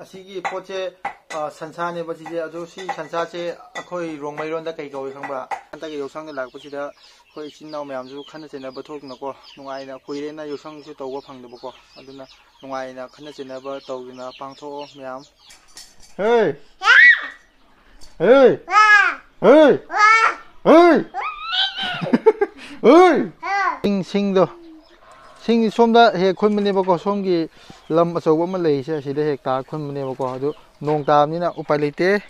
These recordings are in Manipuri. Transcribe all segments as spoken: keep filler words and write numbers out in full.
ꯑꯁꯤꯒꯤ ꯄꯣꯠꯁꯦ, ꯑ, ꯁꯟꯁꯥꯅꯦꯕ ꯁꯤꯁꯦ꯫ ꯑꯗꯣ ꯁꯤ ꯁꯟꯁꯥꯁꯦ ꯑꯩꯈꯣꯏ ꯔꯣꯡꯃꯩꯔꯣꯟꯗ ꯀꯩ ꯀꯧꯏ ꯈꯪꯕ꯭ꯔꯥ? ꯍꯟꯗꯛꯀꯤ ꯌꯥꯎꯁꯪꯗ ꯂꯥꯛꯄꯁꯤꯗ ꯑꯩꯈꯣꯏ ꯏꯆꯤꯟ ꯏꯅꯥꯎ ꯃꯌꯥꯝꯁꯨ ꯈꯠꯅ ꯆꯩꯅꯕ ꯊꯣꯛꯇꯅꯀꯣ, ꯅꯨꯡꯉꯥꯏꯅ, ꯀꯨꯏꯔꯦꯅ ꯌꯥꯎꯁꯪꯁꯨ ꯇꯧꯕ ꯐꯪꯗꯕꯀꯣ, ꯑꯗꯨꯅ ꯅꯨꯡꯉꯥꯏꯅ ꯈꯠꯅ ꯆꯩꯅꯕ ꯇꯧꯗꯅ ꯄꯥꯡꯊꯣꯛꯑꯣ ꯃꯌꯥꯝ꯫ ꯍꯦ! ꯍꯦ! ꯍꯦ! ꯍꯦ! ꯍꯦ! ꯁꯤꯡ, ꯁꯤꯡꯗꯣ, ꯁꯤꯡ ꯁꯣꯝꯗ ꯍꯦꯛ ꯈꯨꯟꯕꯅꯦꯕꯀꯣ, ꯁꯣꯝꯒꯤ ꯂꯝ ꯑꯆꯧꯕ ꯑꯃ ꯂꯩꯔꯤꯁꯦ, ꯑꯁꯤꯗ ꯍꯦꯛ ꯇꯥ ꯈꯨꯟꯕꯅꯦꯕꯀꯣ꯫ ꯑꯗꯨ ꯅꯣꯡ ꯇꯥꯕꯅꯤꯅ ꯎꯄꯥꯏ ꯂꯩꯇꯦ꯫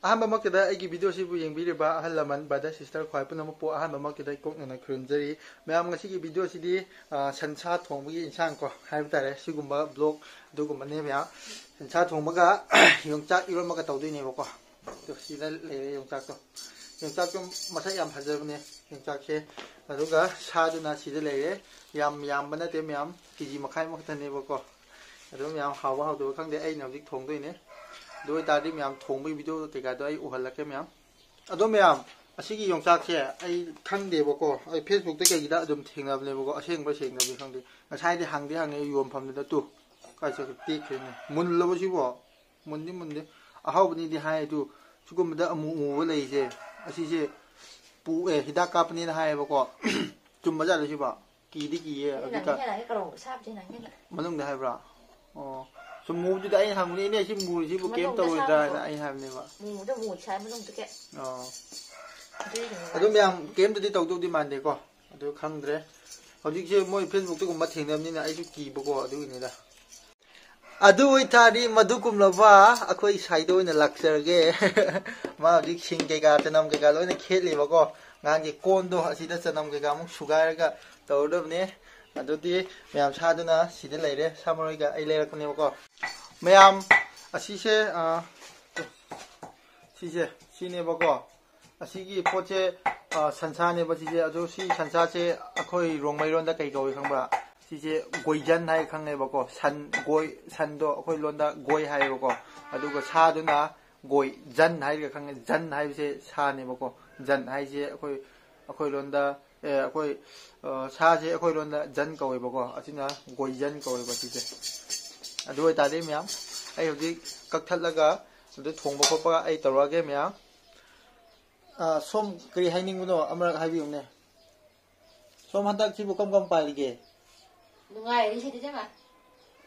ꯑꯍꯥꯟꯕꯃꯛꯇꯗ ꯑꯩꯒꯤ ꯚꯤꯗꯤꯑꯣꯁꯤꯕꯨ ꯌꯦꯡꯕꯤꯔꯤꯕ ꯑꯍꯜ ꯂꯃꯟ, ꯕ꯭ꯔꯗꯔ, ꯁꯤꯁꯇꯔ, ꯈ꯭ꯋꯥꯏ ꯄꯨꯝꯅꯃꯛꯄꯨ ꯑꯍꯥꯟꯕꯃꯛꯇꯗ ꯏꯀꯣꯛꯅꯅ ꯈꯨꯔꯨꯝꯖꯔꯤ꯫ ꯃꯌꯥꯝ, ꯉꯁꯤꯒꯤ ꯚꯤꯗꯤꯑꯣꯁꯤꯗꯤ, ꯑ, ꯁꯟꯁꯥ ꯊꯣꯡꯕꯒꯤ ꯏꯟꯁꯥꯡ ꯀꯣ, ꯍꯥꯏꯕ ꯇꯥꯔꯦ, ꯁꯤꯒꯨꯝꯕ ꯕ꯭ꯂꯣꯛ ꯑꯗꯨꯒꯨꯝꯕꯅꯦ ꯃꯌꯥꯝ꯫ ꯁꯟꯁꯥ ꯊꯣꯡꯕꯒ ꯌꯣꯡꯆꯥꯛ ꯏꯔꯣꯟꯕꯒ ꯇꯧꯗꯣꯏꯅꯦꯕꯀꯣ꯫ ꯑꯗꯣ ꯁꯤꯗ ꯂꯩꯔꯦ ꯌꯣꯡꯆꯥꯛꯇꯣ꯫ ꯌꯣꯡꯆꯥꯛꯇꯣ ꯃꯁꯛ ꯌꯥꯝ ꯐꯖꯕꯅꯦ ꯌꯣꯡꯆꯥꯛꯁꯦ꯫ ꯑꯗꯨꯒ ꯁꯥꯗꯨꯅ ꯁꯤꯗ ꯂꯩꯔꯦ꯫ ꯌꯥꯝ ꯌꯥꯝꯕ ꯅꯠꯇꯦ ꯃꯌꯥꯝ, ꯀꯦ ꯖꯤ ꯃꯈꯥꯏꯃꯨꯛ ꯈꯛꯇꯅꯦꯕꯀꯣ꯫ ꯑꯗꯨꯝ ꯌꯥꯝ ꯍꯥꯎꯕ ꯍꯥꯎꯇꯕ ꯈꯪꯗꯦ, ꯑꯩꯅ ꯍꯧꯖꯤꯛ ꯊꯣꯡꯗꯣꯏꯅꯦ꯫ ꯑꯗꯨ ꯑꯣꯏꯇꯥꯔꯗꯤ ꯃꯌꯥꯝ ꯊꯣꯡꯕꯒꯤ ꯚꯤꯗꯤꯑꯣ ꯀꯩꯀꯥꯗꯣ ꯑꯩ ꯎꯍꯜꯂꯛꯀꯦ ꯃꯌꯥꯝ꯫ ꯑꯗꯣ ꯃꯌꯥꯝ, ꯑꯁꯤꯒꯤ ꯌꯣꯡꯆꯥꯛꯁꯦ ꯑꯩ ꯈꯪꯗꯦꯕꯀꯣ, ꯑꯩ ꯐꯦꯁꯕꯨꯛꯇ ꯀꯩꯒꯤꯗ ꯑꯗꯨꯝ ꯊꯦꯡꯅꯕꯅꯦꯕꯀꯣ, ꯑꯁꯦꯡꯕ ꯁꯦꯡꯗꯕꯗꯤ ꯈꯪꯗꯦ꯫ ꯉꯁꯥꯏꯗꯤ ꯍꯪꯗꯤ ꯍꯪꯉꯦ ꯌꯣꯟꯐꯝꯗꯨꯗ, ꯇꯨ ꯀꯥꯏ ꯆꯠꯈ꯭ꯔꯦ? ꯇꯦꯛꯈ꯭ꯔꯦꯅꯦ꯫ ꯃꯨꯜꯂꯕꯣ ꯁꯤꯕꯣ? ꯃꯨꯟꯗꯤ ꯃꯨꯟꯗꯦ꯫ ꯑꯍꯥꯎꯕꯅꯤꯗꯤ ꯍꯥꯏ, ꯑꯗꯨ ꯁꯤꯒꯨꯝꯕꯗ ꯑꯃꯨ ꯑꯃꯨꯕ ꯂꯩꯁꯦ, ꯑꯁꯤꯁꯦ ꯄꯨ-, ꯑꯦ, ꯍꯤꯗꯥꯛ ꯀꯥꯞꯄꯅꯦꯅ ꯍꯥꯏꯌꯦꯕꯀꯣ꯫ ꯆꯨꯝꯕ ꯖꯥꯠꯂꯣ ꯁꯤꯕꯣ? ꯀꯤꯗꯤ ꯀꯤꯌꯦ꯫ ꯍꯦꯟꯅ ꯍꯧꯖꯤꯛꯀꯥꯟ ꯍꯦꯟꯅ ꯍꯦꯛ ꯀꯧꯔꯛꯑꯣ, ꯁꯥꯕꯁꯦ ꯍꯦꯟꯅ ꯍꯦꯟꯅ꯫ ꯃꯅꯨꯡꯗ ꯍꯥꯏꯕ꯭ꯔꯥ? ꯑꯣ꯫ ꯁꯨꯝ ꯃꯨꯕꯗꯨꯗ ꯑꯩꯅ ꯍꯪꯕꯅꯤ, "ꯏꯅꯦ, ꯁꯤ ꯃꯨꯔꯤꯁꯤꯕꯨ ꯀꯩꯝ ꯃꯅꯨꯡꯗ ꯇꯧꯔꯣꯏꯗ꯭ꯔꯥ?" ꯁꯥꯕꯗꯣ꯫ ꯍꯥꯏꯅ ꯑꯩ ꯍꯥꯏꯕꯅꯦꯕ꯫ ꯃꯨꯕꯗꯣ ꯃꯨ ꯁꯥꯏ ꯃꯅꯨꯡꯗ ꯀꯩ꯫ ꯑꯣ꯫ ꯑꯗꯨꯏꯅꯦ꯫ ꯑꯗꯨ ꯃꯌꯥꯝ ꯀꯩꯝꯇꯗꯤ ꯇꯧꯗꯧꯗꯤ ꯃꯥꯟꯗꯦꯀꯣ꯫ ꯑꯗꯨ ꯈꯪꯗ꯭ꯔꯦ꯫ ꯍꯧꯖꯤꯛꯁꯦ ꯃꯣꯏ ꯐꯦꯁꯕꯨꯛꯇꯒꯨꯝꯕ ꯊꯦꯡꯅꯕꯅꯤꯅ ꯑꯩꯁꯨ ꯀꯤꯕꯀꯣ, ꯑꯗꯨꯒꯤꯅꯤꯗ꯫ ꯑꯗꯨ ꯑꯣꯏꯇꯥꯔꯗꯤ ꯃꯗꯨ ꯀꯨꯝꯂꯕ ꯑꯩꯈꯣꯏ ꯁꯥꯏꯗ ꯑꯣꯏꯅ ꯂꯥꯛꯆꯔꯒꯦ꯫ ꯃꯥ ꯍꯧꯖꯤꯛ ꯁꯤꯡ ꯀꯩꯀꯥ, ꯆꯅꯝ ꯀꯩꯀꯥ ꯂꯣꯏꯅ ꯈꯦꯠꯂꯤꯕꯀꯣ꯫ ꯉꯥꯡꯒꯤ ꯀꯣꯟꯗꯣ ꯑꯁꯤꯗ ꯆꯅꯝ ꯀꯩꯀꯥ ꯑꯃꯨꯛ ꯁꯨꯒꯥꯏꯔꯒ ꯇꯧꯔꯗꯕꯅꯦ꯫ ꯑꯗꯨꯗꯤ ꯃꯌꯥꯝ, ꯁꯥꯗꯨꯅ ꯁꯤꯗ ꯂꯩꯔꯦ꯫ ꯁꯥ ꯃꯔꯣꯏꯒ ꯑꯩ ꯂꯩꯔꯛꯄꯅꯦꯕꯀꯣ꯫ ꯃꯌꯥꯝ, ꯑꯁꯤꯁꯦ, ꯑ, ꯁꯤꯁꯦ, ꯁꯤꯅꯦꯕꯀꯣ꯫ ꯑꯁꯤꯒꯤ ꯄꯣꯠꯁꯦ, ꯑ, ꯁꯟꯁꯥꯅꯦꯕ ꯁꯤꯁꯦ꯫ ꯑꯗꯣ ꯁꯤ ꯁꯟꯁꯥꯁꯦ ꯑꯩꯈꯣꯏ ꯔꯣꯡꯃꯩꯔꯣꯟꯗ ꯀꯩ ꯀꯧꯏ ꯈꯪꯕ꯭ꯔꯥ? ꯁꯤꯁꯦ ꯒꯣꯏꯖꯟ ꯍꯥꯏ ꯈꯪꯉꯦꯕꯀꯣ꯫ ꯁꯟ, ꯒꯣꯏ, ꯁꯟꯗꯣ ꯑꯩꯈꯣꯏ ꯂꯣꯟꯗ ꯒꯣꯏ ꯍꯥꯏꯌꯦꯕꯀꯣ꯫ ꯑꯗꯨꯒ ꯁꯥꯗꯨꯅ ꯒꯣꯏ ꯖꯟ ꯍꯥꯏꯔꯒ ꯈꯪꯉꯦ꯫ ꯖꯟ ꯍꯥꯏꯕꯁꯦ ꯁꯥꯅꯦꯕꯀꯣ꯫ ꯖꯟ ꯍꯥꯏꯁꯦ ꯑꯩꯈꯣꯏ, ꯑꯩꯈꯣꯏ ꯂꯣꯟꯗ, ꯑꯦ, ꯑꯩꯈꯣꯏ, ꯑ, ꯁꯥꯁꯦ ꯑꯩꯈꯣꯏ ꯂꯣꯟꯗ ꯖꯟ ꯀꯧꯋꯦꯕꯀꯣ꯫ ꯑꯁꯤꯅ ꯒꯣꯏ ꯖꯟ ꯀꯧꯋꯦꯕ ꯁꯤꯁꯦ꯫ ꯑꯗꯨ ꯑꯣꯏꯇꯥꯔꯗꯤ ꯃꯌꯥꯝ, ꯑꯩ ꯍꯧꯖꯤꯛ ꯀꯛꯊꯠꯂꯒ ꯑꯗꯨ ꯊꯣꯡꯕ ꯈꯣꯠꯄ ꯑꯩ ꯇꯧꯔꯛꯑꯒꯦ ꯃꯌꯥꯝ꯫ ꯑ, ꯁꯣꯝ ꯀꯔꯤ ꯍꯥꯏꯅꯤꯡꯕꯅꯣ ꯑꯃꯔꯛ ꯍꯥꯏꯕꯤꯌꯨꯅꯦ꯫ ꯁꯣꯝ ꯍꯟꯗꯛꯁꯤꯕꯨ ꯀꯝ ꯀꯝ ꯄꯥꯜꯂꯤꯒꯦ? ꯅꯨꯡꯉꯥꯏꯔꯤ ꯁꯤꯗꯤ ꯏꯆꯦꯃ꯫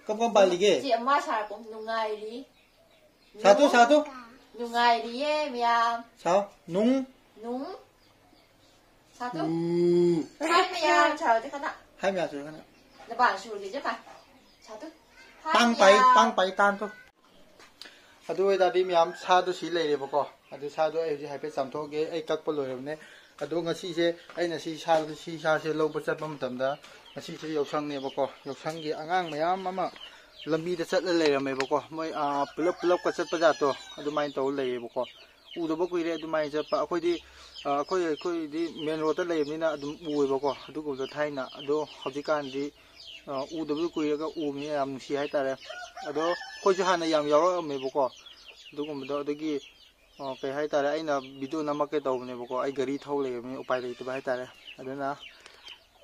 ꯀꯝ ꯀꯝ ꯄꯥꯜꯂꯤꯒꯦ? ꯏꯆꯦ ꯑꯃ ꯁꯥꯔꯛꯄ ꯅꯨꯡꯉꯥꯏꯔꯤ꯫ ꯁꯥꯇꯨ, ꯁꯥꯇꯨ꯫ ꯅꯨꯡꯉꯥꯏꯔꯤꯌꯦ ꯃꯌꯥꯝ꯫ ꯁꯥꯎ꯫ ꯅꯨꯡ꯫ ꯅꯨꯡ꯫ ꯁꯥꯇꯨ꯫ ꯎ꯫ ꯍꯥꯏ ꯃꯌꯥꯝ ꯁꯥꯔꯗꯤ ꯈꯅ꯫ ꯍꯥꯏ ꯃꯌꯥꯝ ꯁꯥꯔꯗꯤ ꯈꯅ꯫ ꯅꯕꯥꯅ ꯁꯨꯔꯗꯤ ꯏꯆꯦꯃ꯫ ꯁꯥꯇꯨ꯫ ꯍꯥꯏ ꯄꯥꯡ ꯄꯥꯏ, ꯃꯌꯥꯝ꯫ ꯄꯥꯡ ꯄꯥꯏ ꯇꯥꯟꯊꯣꯛ꯫ ꯑꯗꯨ ꯑꯣꯏꯇꯥꯔꯗꯤ ꯃꯌꯥꯝ ꯁꯥꯗꯣ ꯁꯤ ꯂꯩꯔꯦꯕꯀꯣ꯫ ꯑꯗꯨ ꯁꯥꯗꯣ ꯑꯩ ꯍꯧꯖꯤꯛ ꯍꯥꯏꯐꯦꯠ ꯆꯥꯝꯊꯣꯛꯑꯒꯦ꯫ ꯑꯩ ꯀꯛꯄ ꯂꯣꯏꯔꯕꯅꯦ꯫ ꯑꯗꯣ ꯉꯁꯤꯁꯦ ꯑꯩꯅ ꯁꯤ ꯁꯥ-, ꯁꯤ ꯁꯥꯁꯦ ꯂꯧꯕ ꯆꯠꯄ ꯃꯇꯝꯗ ꯉꯁꯤꯁꯦ ꯌꯥꯎꯁꯪꯅꯦꯕꯀꯣ꯫ ꯌꯥꯎꯁꯪꯒꯤ ꯑꯉꯥꯡ ꯃꯌꯥꯝ ꯑꯃ ꯂꯝꯕꯤꯗ ꯆꯠꯂ ꯂꯩꯔꯝꯃꯦꯕꯀꯣ꯫ ꯃꯣꯏ, ꯑꯥ, ꯄꯨꯂꯞ ꯄꯨꯂꯞꯀ ꯆꯠꯄ ꯖꯥꯠꯇꯣ ꯑꯗꯨꯃꯥꯏꯅ ꯇꯧꯔ ꯂꯩꯌꯦꯕꯀꯣ꯫ ꯎꯗꯕ ꯀꯨꯏꯔꯦ ꯑꯗꯨꯃꯥꯏꯅ ꯆꯠꯄ꯫ ꯑꯩꯈꯣꯏꯗꯤ, ꯑꯥ, ꯑꯩꯈꯣꯏ, ꯑꯩꯈꯣꯏꯗꯤ ꯃꯦꯟ ꯔꯣꯗꯇ ꯂꯩꯕꯅꯤꯅ ꯑꯗꯨꯝ ꯎꯏꯌꯦꯕꯀꯣ ꯑꯗꯨꯒꯨꯝꯕꯗꯣ ꯊꯥꯏꯅ꯫ ꯑꯗꯣ ꯍꯧꯖꯤꯛꯀꯥꯟꯗꯤ, ꯑꯥ, ꯎꯗꯕꯗꯣ ꯀꯨꯏꯔꯒ ꯎꯕꯅꯤꯅ ꯌꯥꯝ ꯅꯨꯡꯁꯤ ꯍꯥꯏꯇꯥꯔꯦ꯫ ꯑꯗꯣ ꯑꯩꯈꯣꯏꯁꯨ ꯍꯥꯟꯅ ꯌꯥꯝ ꯌꯥꯎꯔꯛꯑꯝꯃꯦꯕꯀꯣ ꯑꯗꯨꯒꯨꯝꯕꯗꯣ꯫ ꯑꯗꯒꯤ, ꯑꯥ, ꯀꯩ ꯍꯥꯏꯇꯥꯔꯦ, ꯑꯩꯅ ꯚꯤꯗꯤꯑꯣ ꯅꯝꯃꯛꯀꯦ ꯇꯧꯕꯅꯦꯕꯀꯣ, ꯑꯩ ꯒꯥꯔꯤ ꯊꯧ ꯂꯩꯔꯕꯅꯤꯅ ꯎꯄꯥꯏ ꯂꯩꯇꯕ ꯍꯥꯏꯇꯥꯔꯦ꯫ ꯑꯗꯨꯅ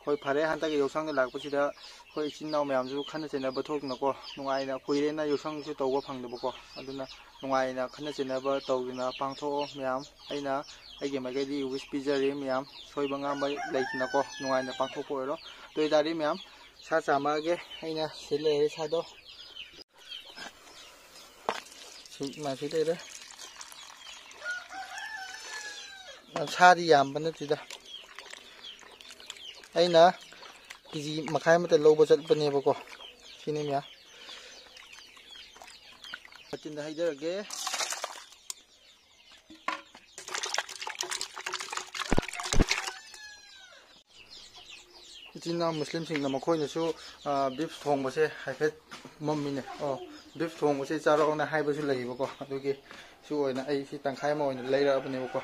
ꯍꯣꯏ, ꯐꯔꯦ, ꯍꯟꯗꯛꯀꯤ ꯌꯥꯎꯁꯪꯗ ꯂꯥꯛꯄꯁꯤꯗ ꯑꯩꯈꯣꯏ ꯏꯆꯤꯟ ꯏꯅꯥꯎ ꯃꯌꯥꯝꯁꯨ ꯈꯠꯅ ꯆꯩꯅꯕ ꯊꯣꯛꯇꯅꯀꯣ, ꯅꯨꯡꯉꯥꯏꯅ ꯀꯨꯏꯔꯦꯅ ꯌꯥꯎꯁꯪꯁꯨ ꯇꯧꯕ ꯐꯪꯗꯕꯀꯣ꯫ ꯑꯗꯨꯅ ꯅꯨꯡꯉꯥꯏꯅ ꯈꯠꯅ ꯆꯩꯅꯕ ꯇꯧꯗꯅ ꯄꯥꯡꯊꯣꯛꯑꯣ ꯃꯌꯥꯝ꯫ ꯑꯩꯅ ꯑꯩꯒꯤ ꯃꯥꯏꯀꯩꯗꯒꯤ ꯋꯤꯁ ꯄꯤꯖꯔꯤ ꯃꯌꯥꯝ, ꯁꯣꯏꯕ ꯉꯥꯝꯕ ꯂꯩꯇꯅꯀꯣ, ꯅꯨꯡꯉꯥꯏꯅ ꯄꯥꯡꯊꯣꯛꯄ ꯑꯣꯏꯔꯣ꯫ ꯑꯗꯨ ꯑꯣꯏꯇꯥꯔꯗꯤ ꯃꯌꯥꯝ, ꯁꯥ ꯆꯥꯝꯃꯛꯑꯒꯦ꯫ ꯑꯩꯅ ꯁꯤ ꯂꯩꯔꯦ ꯁꯥꯗꯣ꯫ ꯁꯤ ꯃꯥꯁꯤ ꯂꯩꯔꯦ꯫ ꯁꯥꯗꯤ ꯌꯥꯝꯕ ꯅꯠꯇꯦꯗ꯫ ꯑꯩꯅ ꯀꯦ ꯖꯤ ꯃꯈꯥꯏ ꯑꯃꯇ ꯂꯧꯕ ꯆꯠꯄꯅꯦꯕꯀꯣ꯫ ꯁꯤꯅꯤ ꯃꯌꯥꯝ꯫ ꯃꯆꯤꯟꯗ ꯍꯩꯖꯔꯒꯦ꯫ ꯏꯆꯤꯟ ꯏꯅꯥꯎ ꯃꯨꯁꯂꯤꯝꯁꯤꯡꯅ ꯃꯈꯣꯏꯅꯁꯨ, ꯑ, ꯕꯤꯐ ꯊꯣꯡꯕꯁꯦ ꯍꯥꯏꯐꯦꯠ ꯃꯝꯃꯤꯅꯦ꯫ ꯑꯣ, ꯕꯤꯐ ꯊꯣꯡꯕꯁꯦ ꯆꯥꯔꯛꯑꯣꯅ ꯍꯥꯏꯕꯁꯨ ꯂꯩꯌꯦꯕꯀꯣ꯫ ꯑꯗꯨꯒꯤ ꯁꯨ ꯑꯣꯏꯅ ꯑꯩ ꯁꯤ ꯇꯪꯈꯥꯏ ꯑꯃ ꯑꯣꯏꯅ ꯂꯩꯔꯛꯑꯕꯅꯦꯕꯀꯣ꯫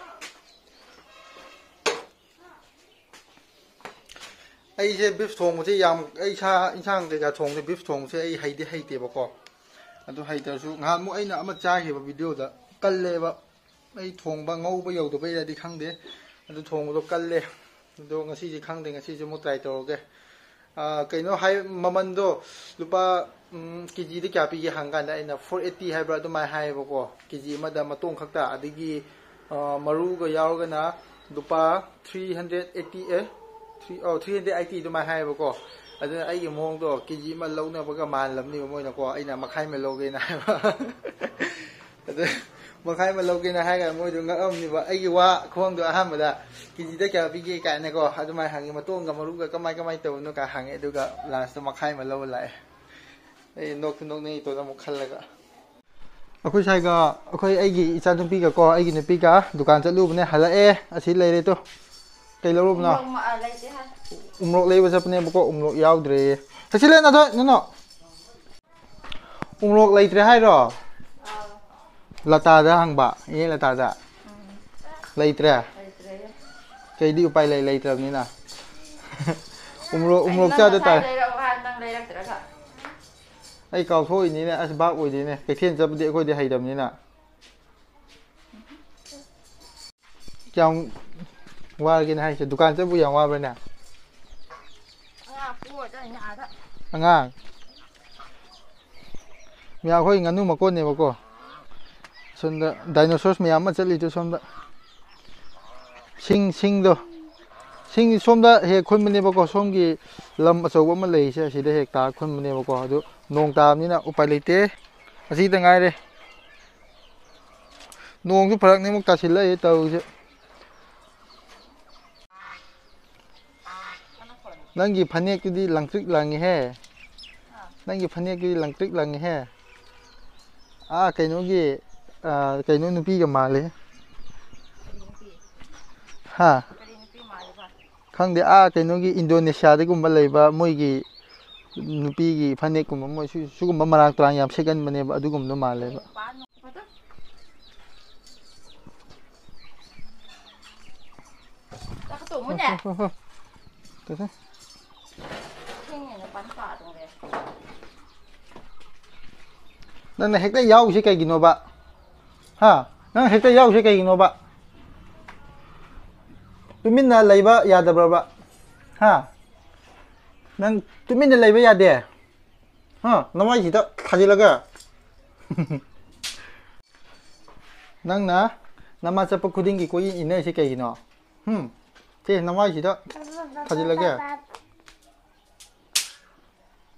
ꯑꯩꯁꯦ ꯕꯤꯐ ꯊꯣꯡꯕꯁꯦ ꯌꯥꯝ, ꯑꯩ ꯁꯥ ꯏꯟꯁꯥꯡ ꯀꯩꯀꯥ ꯊꯣꯡꯕꯁꯦ, ꯕꯤꯐ ꯊꯣꯡꯕꯁꯦ ꯑꯩ ꯍꯩꯗꯤ ꯍꯩꯇꯦꯕꯀꯣ꯫ ꯑꯗꯨ ꯍꯩꯇ꯭ꯔꯁꯨ ꯉꯍꯥꯟꯃꯨꯛ ꯑꯩꯅ ꯑꯃ ꯆꯥꯈꯤꯕ ꯚꯤꯗꯤꯑꯣꯗ ꯀꯜꯂꯦꯕ꯫ ꯑꯩ ꯊꯣꯡꯕ ꯉꯧꯕ ꯌꯧꯗꯕꯩꯔꯗꯤ ꯈꯪꯗꯦ꯫ ꯑꯗꯨ ꯊꯣꯡꯕꯗꯣ ꯀꯜꯂꯦ꯫ ꯑꯗꯣ ꯉꯁꯤꯁꯦ ꯈꯪꯗꯦ, ꯉꯁꯤꯁꯦ ꯑꯃꯨꯛ ꯇ꯭ꯔꯥꯏ ꯇꯧꯔꯒꯦ꯫ ꯑꯥ, ꯀꯩꯅꯣ ꯍꯥꯏ, ꯃꯃꯟꯗꯣ ꯂꯨꯄꯥ, ꯎꯝ, ꯀꯦꯖꯤꯗ ꯀꯌꯥ ꯄꯤꯒꯦ ꯍꯪꯀꯥꯟꯗ ꯑꯩꯅ ꯐꯣꯔ ꯑꯩꯠꯇꯤ ꯍꯥꯏꯕ꯭ꯔꯥ ꯑꯗꯨꯃꯥꯏꯅ ꯍꯥꯏꯌꯦꯕꯀꯣ, ꯀꯦꯖꯤ ꯑꯃꯗ ꯃꯇꯣꯡ ꯈꯛꯇ꯫ ꯑꯗꯒꯤ, ꯑꯥ, ꯃꯔꯨꯒ ꯌꯥꯎꯔꯒꯅ ꯂꯨꯄꯥ ꯊ꯭ꯔꯤ ꯍꯟꯗ꯭ꯔꯦꯠ ꯑꯩꯠꯇꯤ, ꯑꯦ, ꯊ꯭ꯔꯤ, ꯑꯣ, ꯊ꯭ꯔꯤ ꯍꯟꯗ꯭ꯔꯦꯠ ꯑꯩꯠꯇꯤ ꯑꯗꯨꯃꯥꯏꯅ ꯍꯥꯏꯌꯦꯕꯀꯣ꯫ ꯑꯗꯨꯅ ꯑꯩꯒꯤ ꯃꯑꯣꯡꯗꯣ ꯀꯦꯖꯤ ꯑꯃ ꯂꯧꯅꯕꯒ ꯃꯥꯜꯂꯝꯅꯦꯕ ꯃꯣꯏꯅꯀꯣ, ꯑꯩꯅ ꯃꯈꯥꯏ ꯑꯃ ꯂꯧꯒꯦꯅ ꯍꯥꯏꯕ꯫ ꯑꯗꯨ ꯃꯈꯥꯏ ꯑꯃ ꯂꯧꯒꯦꯅ ꯍꯥꯏꯔꯒ ꯃꯣꯏꯗꯣ ꯉꯛꯑꯝꯅꯦꯕ ꯑꯩꯒꯤ ꯋꯥ ꯈꯨꯍꯪꯗꯣ꯫ ꯑꯍꯥꯟꯕꯗ "ꯀꯦꯖꯤꯗ ꯀꯌꯥ ꯄꯤꯒꯦ?" ꯀꯥꯏꯅꯀꯣ ꯑꯗꯨꯃꯥꯏꯅ ꯍꯪꯉꯤ, "ꯃꯇꯣꯡꯒ ꯃꯔꯨꯒ ꯀꯃꯥꯏ ꯀꯃꯥꯏꯅ ꯇꯧꯕꯅꯣ?" ꯀꯥꯏ ꯍꯪꯉꯦ, ꯑꯗꯨꯒ ꯂꯥꯁꯇ ꯃꯈꯥꯏ ꯑꯃ ꯂꯧꯕ ꯂꯥꯛꯑꯦ꯫ ꯑꯩ ꯅꯣꯛꯁꯨ ꯅꯣꯛꯅꯤꯡꯉꯤ ꯏꯇꯣꯝꯇ ꯑꯃꯨꯛ ꯈꯜꯂꯒ꯫ ꯑꯩꯈꯣꯏ ꯁ꯭ꯋꯥꯏꯒ, ꯑꯩꯈꯣꯏ, ꯑꯩꯒꯤ ꯏꯆꯥꯅꯨꯄꯤꯒꯀꯣ, ꯑꯩꯒꯤ ꯅꯨꯄꯤꯒ ꯗꯨꯀꯥꯟ ꯆꯠꯂꯨꯕꯅꯦ, ꯍꯜꯂꯛꯑꯦ꯫ ꯑꯁꯤ ꯂꯩꯔꯦ ꯇꯨ꯫ ꯀꯩ ꯂꯧꯔꯨꯕꯅꯣ? ꯎꯃꯣꯔꯣꯛ ꯃ-, ꯑ, ꯂꯩꯇꯦ ꯍꯥꯏ꯫ ꯎꯃꯣꯔꯣꯛ ꯂꯩꯕ ꯆꯠꯄꯅꯦꯕꯀꯣ, ꯎꯃꯣꯔꯣꯛ ꯌꯥꯎꯗ꯭ꯔꯦꯌꯦ꯫ ꯁꯁꯤꯂꯦꯟ, ꯑꯗꯣ, ꯅꯣ, ꯅꯣ꯫ ꯎꯃꯣꯔꯣꯛ ꯂꯩꯇ꯭ꯔꯦ ꯍꯥꯏꯔꯣ? ꯑꯥ꯫ ꯂꯇꯥꯗ ꯍꯪꯕ, ꯏꯅꯦ ꯂꯇꯥꯗ꯫ ꯎꯝ꯫ ꯂꯩꯇ꯭ꯔꯦ? ꯂꯩꯇ꯭ꯔꯦ꯫ ꯀꯩꯗꯤ ꯎꯄꯥꯏ ꯂꯩ, ꯂꯩꯇ꯭ꯔꯕꯅꯤꯅ꯫ ꯎꯃꯣꯔꯣꯛ, ꯑꯩ ꯎꯃꯣꯔꯣꯛ ꯅꯪ ꯆꯥꯗ ꯉꯁꯥꯏ ꯇꯥꯔꯦ꯫ ꯂꯩꯔꯛꯑꯣ ꯍꯥꯏ, ꯅꯪ ꯂꯩꯔꯛꯇ꯭ꯔꯒ꯫ ꯑꯩ ꯀꯥꯎꯊꯣꯛꯏꯅꯤꯅꯦ, ꯑꯁ, ꯚꯥꯞ ꯑꯣꯏꯗꯦꯅꯦ꯫ ꯀꯩꯊꯦꯜ ꯆꯠꯄꯗꯤ ꯑꯩꯈꯣꯏꯗꯤ ꯍꯩꯇꯕꯅꯤꯅ꯫ ꯀꯌꯥꯝ ꯋꯥꯔꯒꯦꯅꯦ ꯍꯥꯏꯁꯦ? ꯗꯨꯀꯥꯟ ꯆꯠꯄꯕꯨ ꯌꯥꯝ ꯋꯥꯕ꯭ꯔꯥꯅꯦ? ꯑꯉꯥꯡ ꯄꯨꯔ ꯆꯠꯂꯤꯅꯦ ꯑꯥꯗ꯫ ꯑꯉꯥꯡ? ꯃꯌꯥꯝ ꯑꯩꯈꯣꯏ ꯉꯥꯅꯨ ꯃꯀꯣꯟꯅꯦꯕꯀꯣ꯫ ꯁꯣꯝꯗ dinosaurs ꯃꯌꯥꯝ ꯑꯃ ꯆꯠꯂꯤꯗꯣ ꯁꯣꯝꯗ꯫ ꯁꯤꯡ, ꯁꯤꯡꯗꯣ꯫ ꯁꯤꯡ ꯁꯣꯝꯗ ꯍꯦꯛ ꯈꯨꯟꯕꯅꯦꯕꯀꯣ, ꯁꯣꯝꯒꯤ ꯂꯝ ꯑꯆꯧꯕ ꯑꯃ ꯂꯩꯔꯤꯁꯦ, ꯑꯁꯤꯗ ꯍꯦꯛ ꯇꯥ ꯈꯨꯟꯕꯅꯦꯕꯀꯣ꯫ ꯑꯗꯨ ꯅꯣꯡ ꯇꯥꯕꯅꯤꯅ ꯎꯄꯥꯏ ꯂꯩꯇꯦ꯫ ꯑꯁꯤꯗ ꯉꯥꯏꯔꯦ꯫ ꯅꯣꯡꯁꯨ ꯐꯔꯛꯅꯤ ꯑꯃꯨꯛ ꯇꯥꯁꯤꯜꯂꯛꯑꯦ ꯇꯧꯔꯤꯁꯦ꯫ ꯅꯪꯒꯤ ꯐꯅꯦꯛꯇꯨꯗꯤ ꯂꯪꯇ꯭ꯔꯤꯛ ꯂꯪꯉꯤꯍꯦ꯫ ꯅꯪꯒꯤ ꯐꯅꯦꯛꯇꯨꯗꯤ ꯂꯪꯇ꯭ꯔꯤꯛ ꯂꯪꯉꯤꯍꯦ꯫ ꯑꯥ, ꯀꯩꯅꯣꯒꯤ, ꯑꯥ, ꯀꯩꯅꯣ ꯅꯨꯄꯤꯒ ꯃꯥꯜꯂꯦ꯫ ꯍꯥ? ꯈꯪꯗꯦ, ꯑꯥ, ꯀꯩꯅꯣꯒꯤ ꯏꯟꯗꯣꯅꯦꯁꯤꯌꯥꯗꯒꯨꯝꯕ ꯂꯩꯕ ꯃꯣꯏꯒꯤ ꯅꯨꯄꯤꯒꯤ ꯐꯅꯦꯛꯀꯨꯝꯕ, ꯃꯣꯏ ꯁꯤ-, ꯁꯤꯒꯨꯝꯕ ꯃꯔꯥꯡ ꯇꯨꯔꯥꯡ ꯌꯥꯝ ꯁꯦꯠꯀꯟꯕꯅꯦꯕ, ꯑꯗꯨꯒꯨꯝꯕꯗꯣ ꯃꯥꯜꯂꯦꯕ꯫ ꯍꯣ, ꯍꯣ, ꯍꯣ꯫ ꯇꯧꯁꯦ꯫ ꯅꯪꯅ ꯍꯦꯛꯇ ꯌꯥꯎꯔꯤꯁꯦ ꯀꯩꯒꯤꯅꯣꯕ? ꯍꯥ? ꯅꯪ ꯍꯦꯛꯇ ꯌꯥꯎꯔꯤꯁꯦ ꯀꯩꯒꯤꯅꯣꯕ? ꯇꯨꯃꯤꯟꯅ ꯂꯩꯕ ꯌꯥꯗꯕ꯭ꯔꯕ? ꯍꯥ? ꯅꯪ ꯇꯨꯃꯤꯟꯅ ꯂꯩꯕ ꯌꯥꯗꯦ꯫ ꯍꯥ? ꯅꯃꯥꯏꯁꯤꯗ ꯊꯥꯖꯤꯜꯂꯒ꯫ ꯅꯪꯅ ꯅꯃꯥ ꯆꯠꯄ ꯈꯨꯗꯤꯡꯒꯤ ꯀꯣꯏꯏꯟ ꯏꯟꯅꯔꯤꯁꯤ ꯀꯩꯒꯤꯅꯣ? ꯍꯨꯝ? ꯁꯦ, ꯅꯃꯥꯏꯁꯤꯗ ꯊꯥꯖꯤꯜꯂꯒꯦ꯫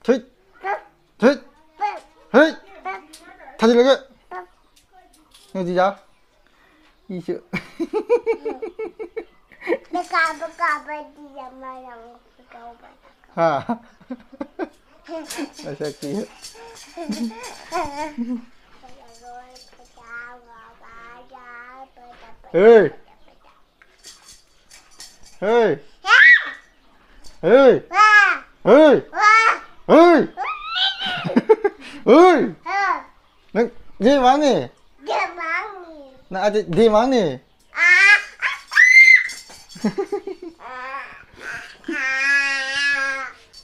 ꯊꯨꯏꯠ! ꯊꯨꯏꯠ! ꯍꯨꯏꯠ! ꯊꯥꯖꯤꯜꯂꯒꯦ! ꯅꯨꯡꯇꯤꯖꯥ? ꯏꯁꯨ꯫ ꯕꯀꯥ, ꯕꯀꯥ, ꯕꯗꯤ ꯑꯃ ꯌꯥꯎꯕ ꯇꯧꯕ꯫ ꯍꯥ? ꯃꯁꯛꯇꯤ꯫ ꯍꯦ! ꯍꯦ! ꯍꯦ! ꯍꯦ! ꯍꯦ! ꯅꯪ ꯗꯦ ꯃꯥꯡꯅꯤ? ꯅꯪ ꯑꯗꯤ ꯗꯦ ꯃꯥꯡꯅꯤ?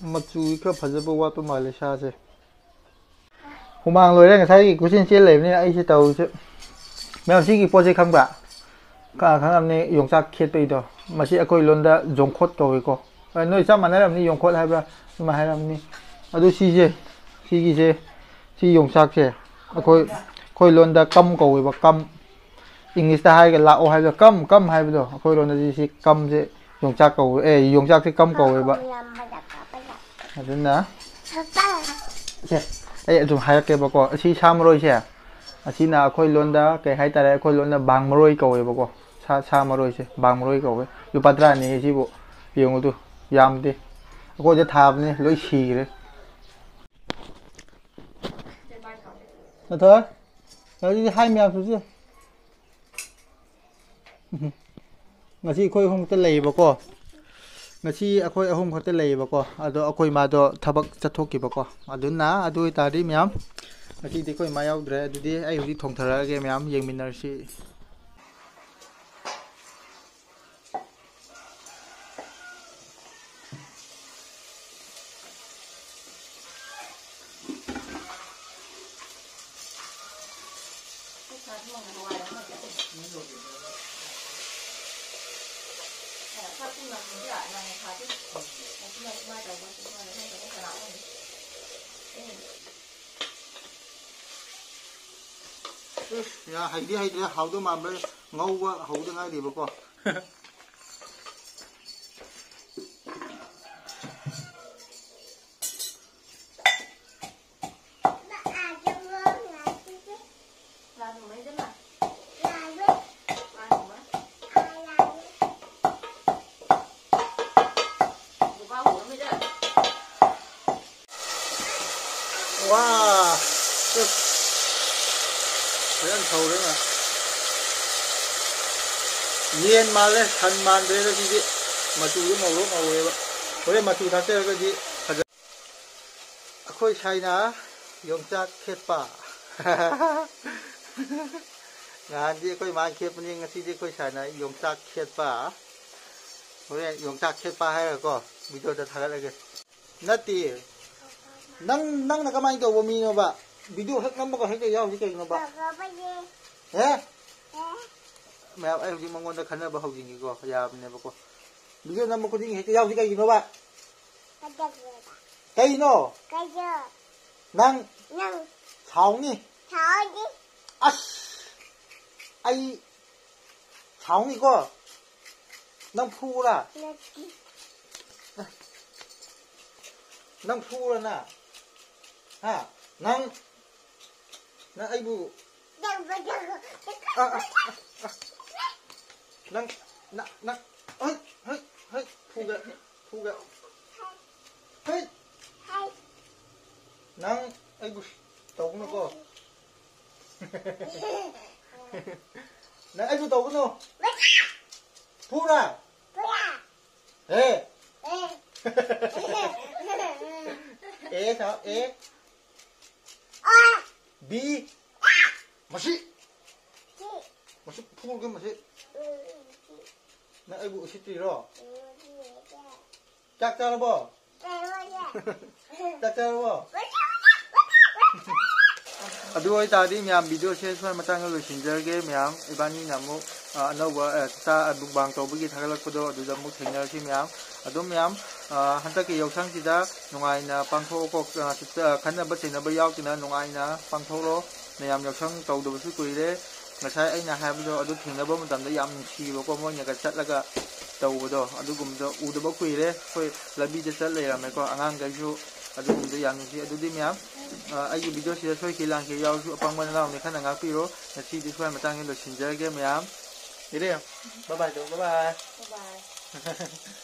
ꯃꯆꯨ ꯈꯔ ꯐꯖꯕ ꯋꯥꯠꯄ ꯃꯥꯜꯂꯦ ꯁꯥꯁꯦ꯫ ꯍꯨꯃꯥꯡ ꯂꯣꯏꯔꯦ, ꯉꯁꯥꯏꯒꯤ ꯀꯣꯏꯆꯦꯟ ꯆꯦꯜ ꯂꯩꯕꯅꯤꯅ ꯑꯩꯁꯦ ꯇꯧꯔꯤꯁꯦ꯫ ꯃꯌꯥꯝ, ꯁꯤꯒꯤ ꯄꯣꯠꯁꯦ ꯈꯪꯕ꯭ꯔꯥ? ꯈ-, ꯈꯪꯉꯝꯅꯤ, ꯌꯣꯡꯆꯥꯛ ꯈꯦꯠꯄꯩꯗꯣ꯫ ꯃꯁꯤ ꯑꯩꯈꯣꯏ ꯂꯣꯟꯗ ꯖꯣꯡꯈꯣꯠ ꯀꯧꯏꯀꯣ꯫ ꯑ, ꯅꯣꯏ ꯆꯞ ꯃꯥꯟꯅꯔꯝꯅꯤ, ꯌꯣꯡꯈꯣꯠ ꯍꯥꯏꯕ꯭ꯔꯥ ꯑꯗꯨꯃꯥꯏ ꯍꯥꯏꯔꯝꯅꯤ꯫ ꯑꯗꯨ ꯁꯤꯁꯦ, ꯁꯤꯒꯤꯁꯦ, ꯁꯤ ꯌꯣꯡꯆꯥꯛꯁꯦ ꯑꯩꯈꯣꯏ, ꯑꯩꯈꯣꯏ ꯂꯣꯟꯗ ꯀꯝ ꯀꯧꯋꯦꯕ, ꯀꯝ꯫ ꯏꯪꯂꯤꯁꯇ ꯍꯥꯏꯔꯒ ꯂꯥꯛꯑꯣ ꯍꯥꯏꯕꯗꯣ, ꯀꯝ, ꯀꯝ ꯍꯥꯏꯕꯗꯣ, ꯑꯩꯈꯣꯏ ꯂꯣꯟꯗꯗꯤ ꯁꯤ ꯀꯝꯁꯦ ꯌꯣꯡꯆꯥꯛ ꯀꯧꯋꯦ, ꯑꯦ, ꯌꯣꯡꯆꯥꯛꯁꯦ ꯀꯝ ꯀꯧꯋꯦꯕ꯫ ꯑꯗꯨꯅ, ꯁꯦ, ꯑꯩ ꯑꯗꯨꯝ ꯍꯥꯏꯔꯛꯀꯦꯕꯀꯣ꯫ ꯑꯁꯤ ꯁꯥ ꯃꯔꯣꯏꯁꯦ, ꯑꯁꯤꯅ ꯑꯩꯈꯣꯏ ꯂꯣꯟꯗ ꯀꯩ ꯍꯥꯏꯇꯥꯔꯦ, ꯑꯩꯈꯣꯏ ꯂꯣꯟꯗ ꯕꯥꯡ ꯃꯔꯣꯏ ꯀꯧꯋꯦꯕꯀꯣ꯫ ꯁꯥ, ꯁꯥ ꯃꯔꯣꯏꯁꯦ ꯕꯥꯡ ꯃꯔꯣꯏ ꯀꯧꯋꯦ꯫ ꯂꯨꯄꯥ ꯇꯔꯥꯅꯤ ꯁꯤꯕꯨ꯫ ꯌꯦꯡꯉꯨ ꯇꯨ, ꯌꯥꯝꯗꯦ꯫ ꯑꯩꯈꯣꯏꯗ ꯊꯥꯕꯅꯦ, ꯂꯣꯏ ꯁꯤꯈ꯭ꯔꯦ꯫ ꯅꯊꯣꯏ, ꯑꯗꯨꯗꯤ ꯍꯥꯏ ꯃꯌꯥꯝꯁꯨ ꯁꯤ꯫ ꯎꯝ꯫ ꯉꯁꯤ ꯑꯩꯈꯣꯏ ꯑꯍꯨꯝ ꯈꯛꯇ ꯂꯩꯌꯦꯕꯀꯣ꯫ ꯉꯁꯤ ꯑꯩꯈꯣꯏ ꯑꯍꯨꯝ ꯈꯛꯇ ꯂꯩꯌꯦꯕꯀꯣ꯫ ꯑꯗꯣ ꯑꯩꯈꯣꯏ ꯃꯥꯗꯣ ꯊꯕꯛ ꯆꯠꯊꯣꯛꯈꯤꯕꯀꯣ꯫ ꯑꯗꯨꯅ ꯑꯗꯨ ꯑꯣꯏꯇꯥꯔꯗꯤ ꯃꯌꯥꯝ, ꯉꯁꯤꯗꯤ ꯑꯩꯈꯣꯏ ꯃꯥ ꯌꯥꯎꯗ꯭ꯔꯦ꯫ ꯑꯗꯨꯗꯤ ꯑꯩ ꯍꯧꯖꯤꯛ ꯊꯣꯡꯊꯔꯛꯑꯒꯦ ꯃꯌꯥꯝ, ꯌꯦꯡꯃꯤꯟꯅꯔꯁꯤ꯫ ꯌꯥ, ꯍꯩꯗꯤ ꯍꯩꯇ꯭ꯔꯦ, ꯍꯥꯎꯗꯧ ꯃꯥꯟꯕ꯭ꯔꯥ? ꯉꯧꯕ ꯍꯧꯗ ꯉꯥꯏꯔꯤꯕꯀꯣ꯫ ꯋꯥ! ꯐꯖꯅ ꯁꯧꯔꯦ ꯃꯥ꯫ ꯌꯦꯟ ꯃꯥꯜꯂꯦ, ꯁꯟ ꯃꯥꯟꯗ꯭ꯔꯦꯗ ꯁꯤꯗꯤ꯫ ꯃꯆꯨꯗꯣ ꯉꯧꯔꯣꯛ ꯉꯧꯋꯦꯕ꯫ ꯍꯣꯔꯦꯟ ꯃꯆꯨ ꯊꯥꯛꯆꯔꯒꯗꯤ ꯐꯖ-, ꯑꯩꯈꯣꯏ ꯁꯥꯏꯅ ꯌꯣꯡꯆꯥꯛ ꯈꯦꯠꯄ꯫ ꯅꯍꯥꯟꯗꯤ ꯑꯩꯈꯣꯏ ꯃꯥꯅ ꯈꯦꯠꯄꯅꯤ, ꯉꯁꯤꯗꯤ ꯑꯩꯈꯣꯏ ꯁꯥꯏꯅ ꯌꯣꯡꯆꯥꯛ ꯈꯦꯠꯄ꯫ ꯍꯣꯔꯦꯟ ꯌꯣꯡꯆꯥꯛ ꯈꯦꯠꯄ ꯍꯥꯏꯔꯒꯀꯣ, ꯚꯤꯗꯤꯑꯣꯗ ꯊꯥꯒꯠꯂꯒꯦ꯫ ꯅꯠꯇꯦ꯫ ꯅꯪ, ꯅꯪꯅ ꯀꯃꯥꯏꯅ ꯇꯧꯕ ꯃꯤꯅꯣꯕ? ꯚꯤꯗꯤꯑꯣ ꯍꯦꯛ ꯅꯝꯕꯒ ꯍꯦꯛꯇ ꯌꯥꯎꯔꯤꯁꯤ ꯀꯩꯒꯤꯅꯣꯕ? ꯕꯕꯥꯅꯦ꯫ ꯑꯦ? ꯑꯦ? ꯃꯌꯥꯝ, ꯑꯩ ꯍꯧꯖꯤꯛ ꯃꯉꯣꯟꯗ ꯈꯟꯅꯕ ꯍꯧꯖꯤꯟꯒꯦꯀꯣ, ꯌꯥꯕꯅꯦꯕꯀꯣ꯫ ꯚꯤꯗꯤꯑꯣ ꯅꯝꯕ ꯈꯨꯗꯤꯡꯒꯤ ꯍꯦꯛꯇ ꯌꯥꯎꯔꯤꯁꯤ ꯀꯩꯒꯤꯅꯣꯕ? ꯐꯖꯕ꯭ꯔꯥ? ꯀꯩꯅꯣ? ꯀꯩꯅꯣ? ꯅꯪ ꯅꯪ ꯁꯥꯎꯅꯤ꯫ ꯁꯥꯎꯅꯤ꯫ ꯑꯁ! ꯑꯩ ꯁꯥꯎꯅꯤꯀꯣ? ꯅꯪ ꯐꯨꯔꯥ? ꯅꯠꯇꯦ꯫ ꯅꯪ ꯐꯨꯔꯥ ꯅꯪ? ꯍꯥ? ꯅꯪ, ꯅꯪ ꯑꯩꯕꯨ ꯅꯪ, ꯅꯪ, ꯅꯪ, ꯅꯪ, ꯍꯩ, ꯍꯩ, ꯍꯩ, ꯐꯨꯒꯦ, ꯐꯨꯒꯦ꯫ ꯍꯩ! ꯅꯪ ꯑꯩꯕꯨ ꯇꯧꯒꯅꯨꯀꯣ꯫ ꯅꯪ ꯑꯩꯕꯨ ꯇꯧꯒꯅꯨ꯫ ꯐꯨꯔꯥ? ꯍꯦ! ꯑꯦ ꯊꯥꯎ, ꯑꯦ꯫ ꯕꯤ꯫ ꯃꯁꯤ꯫ ꯃꯁꯤ ꯐꯨꯔꯒ ꯃꯁꯤ꯫ ꯅꯪ ꯑꯩꯕꯨ ꯎꯁꯤꯠꯇ꯭ꯔꯤꯔꯣ? ꯆꯥꯛ ꯆꯥꯔꯕꯣ? ꯆꯥꯛ ꯆꯥꯔꯕꯣ? ꯑꯗꯨ ꯑꯣꯏꯇꯥꯔꯗꯤ ꯃꯌꯥꯝ, ꯚꯤꯗꯤꯑꯣꯁꯦ ꯁ꯭ꯋꯥꯏ ꯃꯇꯥꯡꯗ ꯂꯣꯏꯁꯤꯟꯖꯔꯒꯦ꯫ ꯃꯌꯥꯝ, ꯏꯕꯥꯅꯤꯅ ꯑꯃꯨꯛ ꯑ, ꯑꯅꯧꯕ, ꯑ, ꯆꯥ-, mukbang ꯇꯧꯕꯒꯤ ꯊꯥꯒꯠꯂꯛꯄꯗꯣ ꯑꯗꯨꯗ ꯑꯃꯨꯛ ꯊꯦꯡꯅꯔꯁꯤ ꯃꯌꯥꯝ꯫ ꯑꯗꯨꯝ ꯃꯌꯥꯝ, ꯑ, ꯍꯟꯗꯛꯀꯤ ꯌꯥꯎꯁꯪꯁꯤꯗ ꯅꯨꯡꯉꯥꯏꯅ ꯄꯥꯡꯊꯣꯛꯑꯣꯀꯣ꯫ ꯑ, ꯆ-, ꯈꯠꯅꯕ ꯆꯩꯅꯕ ꯌꯥꯎꯗꯅ ꯅꯨꯡꯉꯥꯏꯅ ꯄꯥꯡꯊꯣꯛꯂꯣ꯫ ꯃꯌꯥꯝ ꯌꯥꯎꯁꯪ ꯇꯧꯗꯕꯁꯨ ꯀꯨꯏꯔꯦ꯫ ꯉꯁꯥꯏ ꯑꯩꯅ ꯍꯥꯏꯕꯗꯣ ꯑꯗꯨ ꯊꯦꯡꯅꯕ ꯃꯇꯝꯗ ꯌꯥꯝ ꯅꯨꯡꯁꯤꯕꯀꯣ, ꯃꯣꯏꯅꯒ ꯆꯠꯂꯒ ꯇꯧꯕꯗꯣ, ꯑꯗꯨꯒꯨꯝꯕꯗꯣ ꯎꯗꯕ ꯀꯨꯏꯔꯦ꯫ ꯑꯩꯈꯣꯏ ꯂꯝꯕꯤꯗ ꯆꯠ ꯂꯩꯔꯝꯃꯦꯀꯣ, ꯑꯉꯥꯡꯈꯩꯁꯨ꯫ ꯑꯗꯨꯒꯨꯝꯕꯗꯣ ꯌꯥꯝ ꯅꯨꯡꯁꯤ꯫ ꯑꯗꯨꯗꯤ ꯃꯌꯥꯝ, ꯑ, ꯑꯩꯒꯤ video ꯁꯤꯗ ꯁꯣꯏꯈꯤ ꯂꯥꯟꯈꯤ ꯌꯥꯎꯔꯁꯨ ꯑꯄꯪꯕ ꯅꯅꯥꯎꯅꯤ ꯈꯔ ꯉꯥꯛꯄꯤꯔꯣ꯫ ꯉꯁꯤꯗꯤ ꯁ꯭ꯋꯥꯏ ꯃꯇꯥꯡꯁꯤꯗ ꯂꯣꯏꯁꯤꯟꯖꯔꯒꯦ ꯃꯌꯥꯝ꯫ ꯏꯔꯦ, bye bye ꯇꯧ, bye bye꯫ Bye bye꯫